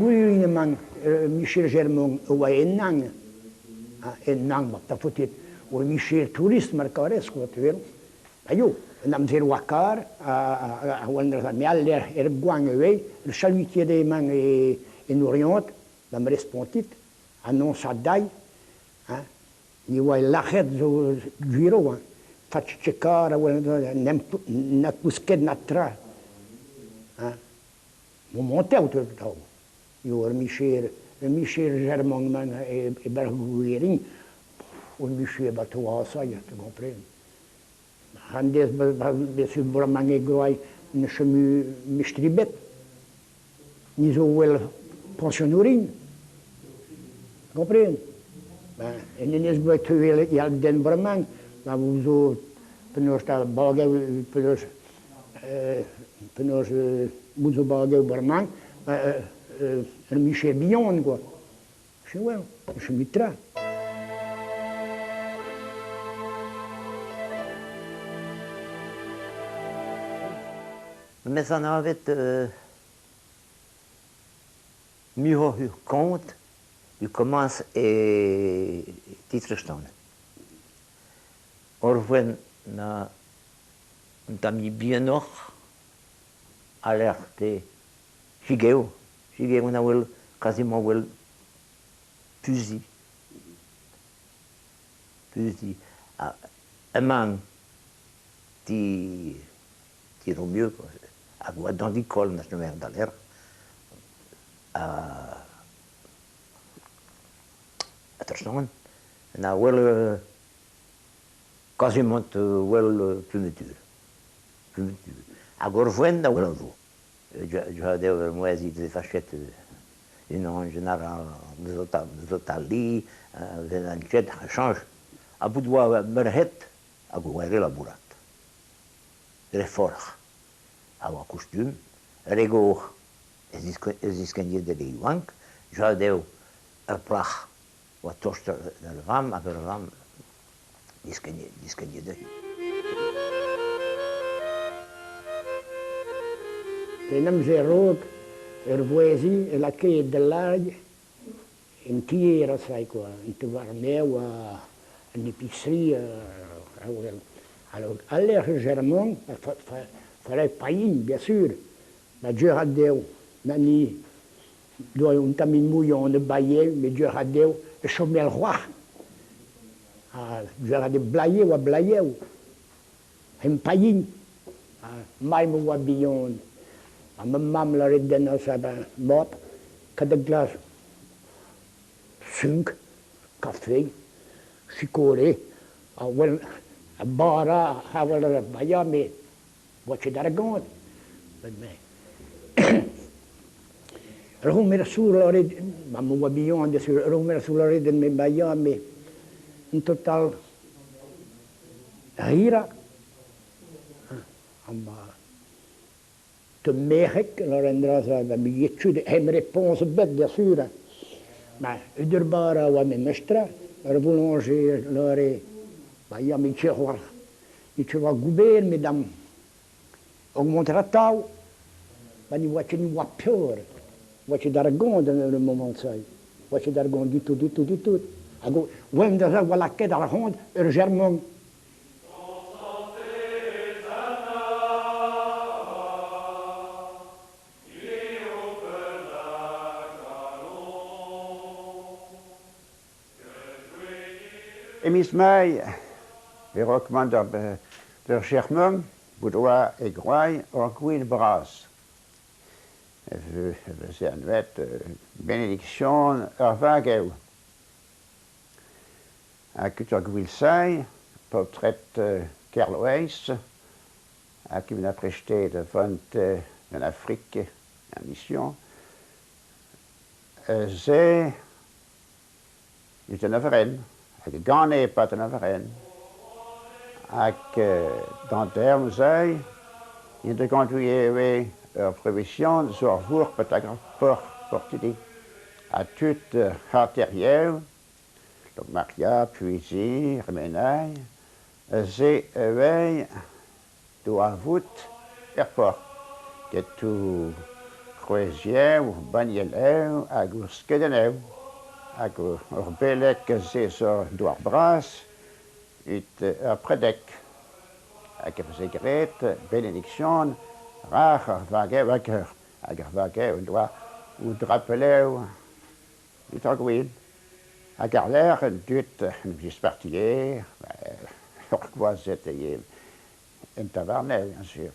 Gourin emañ Michel Germont a oa ennañ, ennañ ma tapotit ur micher tourist mar karez quoi, tu vois. Ha yo, un amzer oa kar, a oan me al lec'h er goañv ivez, ur chalutier emañ en Oriant, ba me respontit, annonce a dai, hein, ni oa lac'het zo gwiro, hein. Fatch kar a oa na kousket na tra. Hein. Mo montev tao. Yo ur micher, ur micher german man e bergouerin, ur micher ba toasa, ya, tu comprends. Randez besu bremañ e groai ne chemu mistribet. Ni zo wel pensionnourin. Comprends? Ben, en enez bloaz teuel yal den bremañ, ba zo penaos ta bagev penaos penaos bout zo bagev bremañ, ur micher bihan quoi. Je wel, je mitra. Mes anavet muioc'h ur kont e komañs e Titrestan. Ur voen na un tamm bihanoc'h a-lec'h te Figeo. Figeo na wel quasiment wel puzi. Puzi. Ha emañ ti ti Romieu hag oa Dandikol na chommer da lec'h. Ha Trestan na wel quasiment wel plumetur. Plumetur. Hag ur voen da wel an vo. Diouzh ur mouezh he fachet unan general zo li ven ket chañj. Ha bout oa merc'hed hag oa re labourat. Re forc'h. A oa kustum, re goch ez iskendiet de yaouank, diouzh eo ur plac'h oa tost d'ar vamm hag ur vamm diskendiet dezhi. En amzer raok ur vouezhi e lakaet da lâret en tier a sai quoi, en tavarneoù an épicerie alors al lec'h Germont fallait paein bien sûr, ma deur dezho na ni doa un tamm mouilhon e baie, met deur dezho e chomel c'hoar. Ha deur de blaie oa blaiev, hem paein, mai mo oa bihan. Ha ma mamm lâret din sa ben mab, ket da glas sunk, kafe, sikore, a wel a bara a wel ar baia me oa ket argant. Met me Ur mer sour lâret, ma mo oa bihan bien sûr, ur mer sour lâret din me baia me en total hira. Ha te merc'heg lâret dra sa ba mi tud hem réponse bet bien sûr. Ma udur bara oa me mestra, ur boulanger lâret ba ya me tche c'hoar. Mi tche oa gouber mesdame. Augmenter atav, ba ni oa ket ni oa peur. Oa ket argant le moment ça. Oa ket argant du tout, du tout, du tout. Hag oa da oa lakaet ar c'hont ur germont. E miz Mae, e rokman d'ur Germont, bout oa e groañ ur gouel bras. E veze anvet benediction ur vagev. Hag ur gouel sailh, paotred Kerloeiz, hag evit aprestet da vont en Afrique en mission, se eus an overenn, hag gane e-pad an overenn. Hag d'an term-se, int da gant ivez ur provision zo ar vourc'h betek ar port, portidi. Ha tud c'harteriev, Maria, Puisy, Remenay, se ivez do ar vout er port. Get to Kroazioù, bannieloù hag ur skeudennoù. Hag ur beleg sez ur douar bras evit ur predeg. Hag e veze graet benediksion rac'h ar vagev hag hag ar vagev en doa o drapelloù evit ar gwin. Hag àr-lerc'h an dud en em zispartie, ur gwazed ivez en tavarnell, bien sûr.